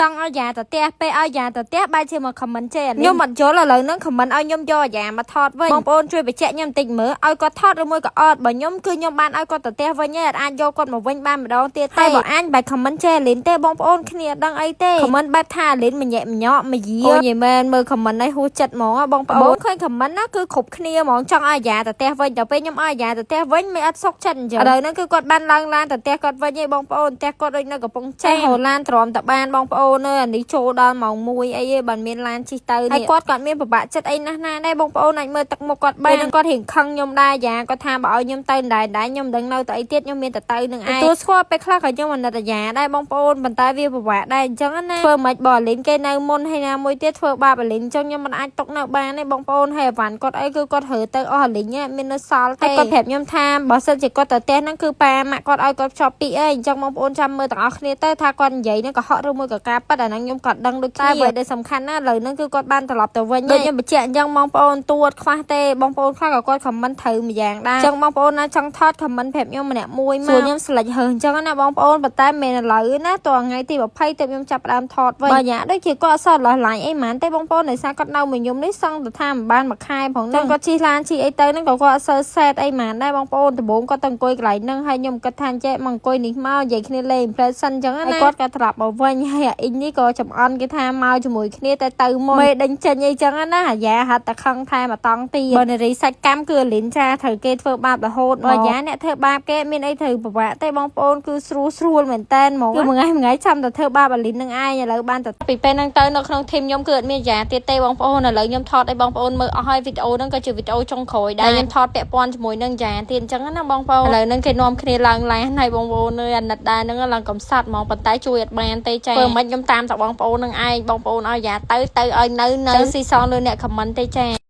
ចង់ឲ្យយ៉ាទៅផ្ទះពេលឲ្យយ៉ាទៅផ្ទះបែរជាមក comment ជេរអាលីនខ្ញុំអត់យល់ឥឡូវហ្នឹង comment ឲ្យខ្ញុំយកអាយ៉ាមកថតវិញបងប្អូនជួយបញ្ជាក់ខ្ញុំបន្តិចមើលឲ្យគាត់ថតឬមួយក៏អត់បើខ្ញុំគឺខ្ញុំបានឲ្យគាត់ទៅផ្ទះវិញឯងអាចយកគាត់មកវិញបានម្ដងទៀតទេហើយបើអញបែរ comment ជេរអាលីនទេបងប្អូនគ្នាអត់ដឹងអីទេ comment បែបថាអាលីនម្ញាក់ម្ញក់មកយាអូយយមែនមើល comment នេះហួសចិត្តហ្មងបងប្អូនឃើញ comment ណាគឺគ្រប់គ្នាហ្មងចង់ឲ្យអាយ៉ាទៅផ្ទះវិញដល់ពេលខ្ញុំឲ្យអាយ៉ាទៅផ្ទះវិញមិនអត់សុខចិត្តអញ្ចឹងឥឡូវហ្នឹងគឺគាត់បានឡើងឡានទៅផ្ទះគាត់វិញឯងបងប្អូនផ្ទះគាត់ដូចនៅកំពង់ចាមហូឡានទ្រាំតបានបងប្អូនអើយអានេះចូលដល់ម៉ោង1អីឯងបានមានឡានជិះទៅនេះហើយគាត់គាត់មានពិបាកចិត្តអីណាស់ណាដែរបងប្អូនអាចមើលទឹកមុខគាត់បានពេលហ្នឹងគាត់រៀងខឹងខ្ញុំដែរយ៉ាគាត់ថាបើឲ្យខ្ញុំទៅដែរដែរខ្ញុំមិនដឹងនៅទៅអីទៀតខ្ញុំមានតែទៅនឹងឯងទទួលស្គាល់ពេលខ្លះក៏ខ្ញុំអាណិតអាយ៉ាដែរបងប្អូនប៉ុន្តែវាពិបាកដែរអញ្ចឹងណាធ្វើមិនបើអាលីនគេនៅមុនហើយណាមួយទៀតធ្វើបាបអាលីនអញ្ចឹងខ្ញុំមិនអាចຕົកនៅបានទេបងប្អូនហើយអវ៉ាន់គាត់អីគឺគាត់រើទៅអស់អាលីនមាននៅសល់ទេហើយគាត់ប្រាប់ខ្ញុំថាបើសិនជាគាត់ទៅផ្ទះហ្នឹងគឺប៉ាម៉ាក់គាត់ឲ្យគាត់ភ្ជាប់ពាក្យអីអញ្ចឹងបងប្អូនចាំមើលទាំងអស់គ្នាទៅថាគាត់និយាយហ្នឹងកុហកឬមួយក៏ការប៉ັດអាហ្នឹងខ្ញុំក៏ដឹងដូចគ្នាតែអ្វីដែលសំខាន់ណាស់ឥឡូវហ្នឹងគឺគាត់បានត្រឡប់ទៅវិញដូចខ្ញុំបញ្ជាក់អញ្ចឹងបងប្អូនទួតខ្វះទេបងប្អូនខ្លះក៏គាត់ comment ត្រូវម្យ៉ាងដែរអញ្ចឹងបងប្អូនណាចង់ថត comment ប្រាប់ខ្ញុំម្នាក់មួយមកសួរខ្ញុំស្លេចហើអញ្ចឹងណាបងប្អូនប៉ុន្តែមិនឥឡូវណាតថ្ងៃទី20ទើបខ្ញុំចាប់ផ្ដើមថតវិញបើយ៉ាដូចជាគាត់អត់សល់ឡាញអីហ្មងទេបងប្អូនដោយសារគាត់នៅមួយខ្ញុំនេះសឹងទៅថាមិនបានមួយខែផងហ្នឹងគាត់ជិះឡានជិះអីទៅហ្នឹងក៏គាត់អត់សូវសេតអីហ្មងដែរបងប្អូនដំបូងគាត់ទៅអង្គុយកន្លែងហ្នឹងហើយខ្ញុំគិតថាចេះមកអង្គុយនេះមកនិយាយគ្នាលេងផ្លែសិនអញ្ចឹងណាគាត់ក៏ត្រឡប់មកវិញហើយអាអ៊ីងនេះក៏ចំអន់គេថាមកជាមួយគ្នាតែទៅមុនមេដេញចេញអីចឹងណាអាយ៉ាហាត់តែខឹងថែមកតង់ទៀតបើនារីសាច់កម្មគឺលិនចាត្រូវគេធ្វើបាបរហូតបើយ៉ាអ្នកធ្វើបាបគេមានអីត្រូវពិបាកទេបងប្អូនគឺស្រួលស្រួលមែនតែនហ្មងគឺមួយថ្ងៃមួយថ្ងៃចាំតែធ្វើបាបអាលិននឹងឯងឥឡូវបានតែពីពេលហ្នឹងទៅនៅក្នុង team ខ្ញុំគឺអត់មានយ៉ាទៀតទេបងប្អូនឥឡូវខ្ញុំថតឲ្យបងប្អូនមើលអស់ហើយវីដេអូហ្នឹងក៏ជាវីដេអូចុងក្រោយដែរខ្ញុំថតពាក់ព័ន្ធជាមួយនឹងយ៉ាទៀតអញ្ចឹងណាបងប្អូនឥឡូវហ្នឹងគេនាំគ្នាឡើងឡានហើយបងប្អូនអើយអាណិតដែរហ្នឹងឡើងកំសត់ហ្មងប៉ុន្តែជួយអត់បានទេចាធ្វើមិនខ្ញុំតាមតែបងប្អូននឹងឯងបងប្អូនឲ្យយ៉ាទៅទៅឲ្យនៅនៅស៊ីសងលើអ្នក comment ទេចា។